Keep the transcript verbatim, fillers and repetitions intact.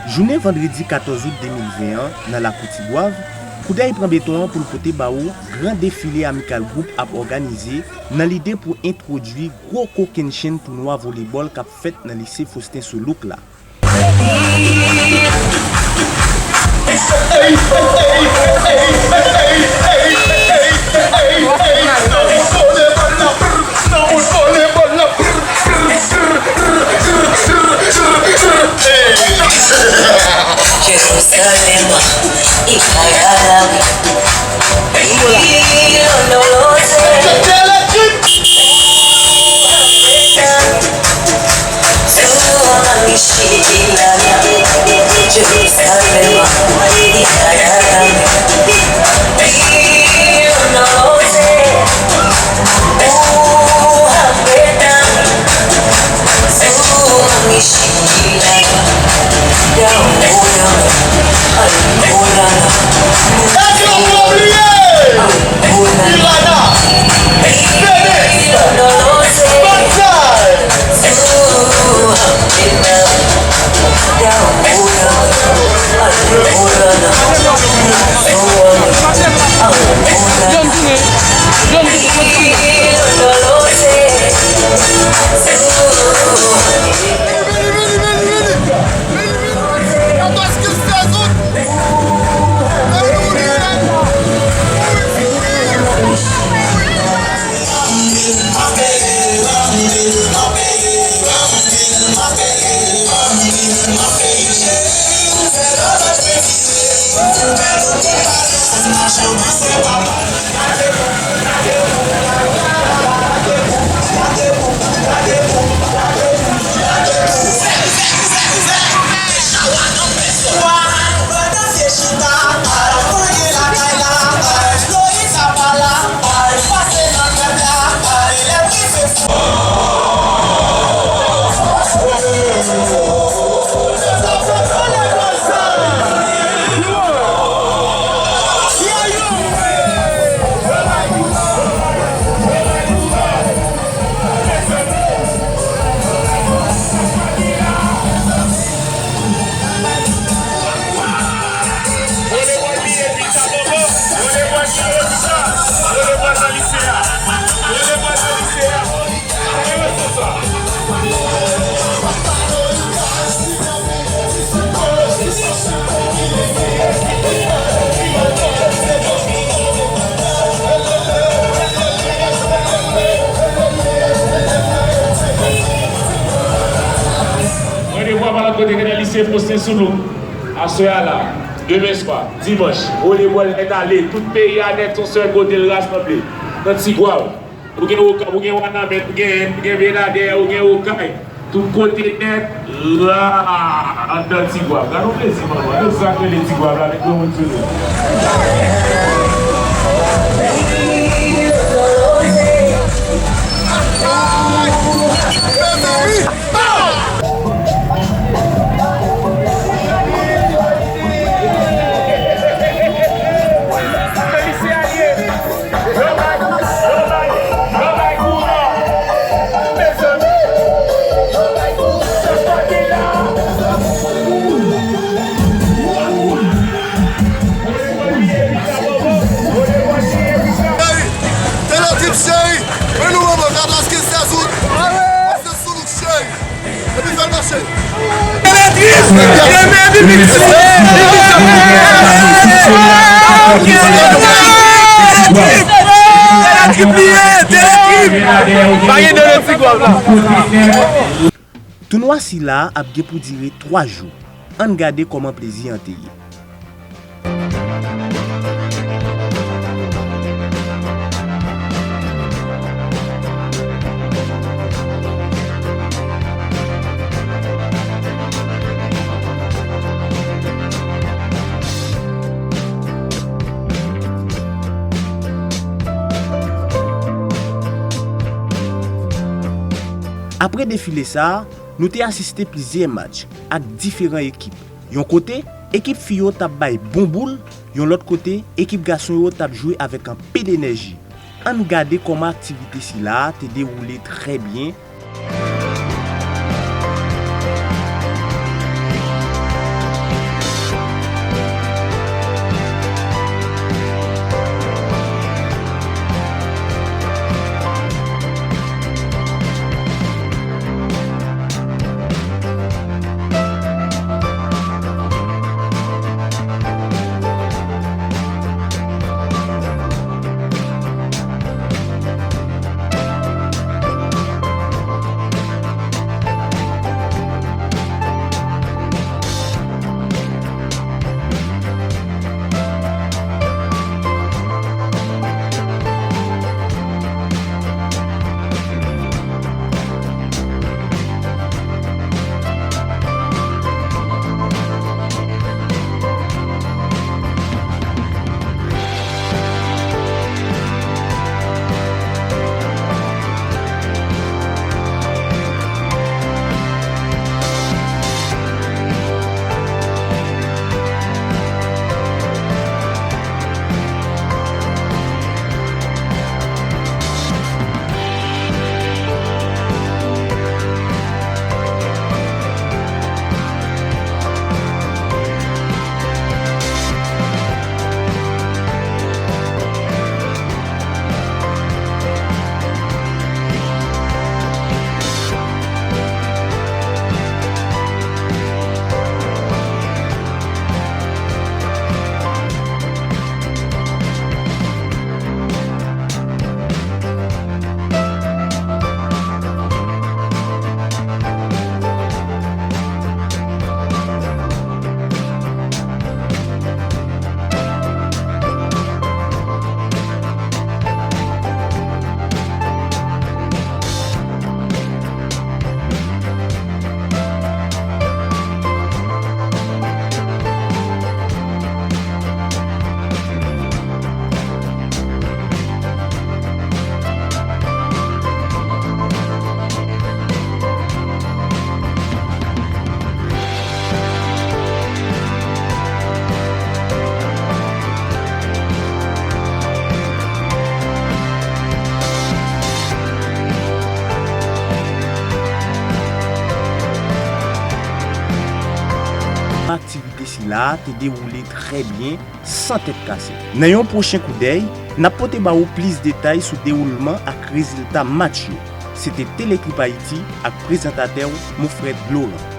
Jounen vandredi katòz out de mil ven an, nan lakou Tigwav, Koudèy pran beton an pou l pote ba ou gran defile Amikal Group ap òganize nan lide pou entwodui gwo kokennchenn tounwa volebòl k ap fèt nan lise Faustin Soulouque la. Jerusalem, ikayalami, ilondoloze. Jerusalem, ikayalami, ilondoloze. Randevou a pa lòt kote ke nan lise Faustin Soulouque. Aswè a la, demen swa, dimanch, volebòl nèt ale, tout peyi a nèt, yon sèl kote l rasanble, nan Tigwav. Ou gen Okap, ou gen Wanament, ou gen Èn, ou gen Benadè, ou gen Okay. Tout kote nèt, la, anndan Tigwav. Gad yon plezi, manman. Gad sa k rele Tigwav la, met granmoun sou li. Cheri, Teletrip cheri, men nou manman, katòz, kenz, sèz out. Pase sou nou cheri. Epi fè l mache. Teletrip, Teletrip, Teletrip, Teletrip, Teletrip, Teletrip, Teletrip. Pa gen de Tigwav la. Tounwa sila a ap gen pou dire twa jou. Ann gade kòman plezi an te ye. Apre defile sa a, nou te asiste plizyè match ak diferan ekip. Yon kote, ekip fi yo t ap bay bon boul, yon lòt kote, ekip gason yo t ap jwe avèk anpil enèji. Ann gade kòman aktivite sila a te dewoule trè byen. la a te dewoule trè byen, san tèt kase. Nan yon pwochen koudèy, n ap pote ba ou plis detay sou dewoulman ak rezilta match yo. Se te Teletrip Ayiti ak prezantatè w, Mofrèd Laurent.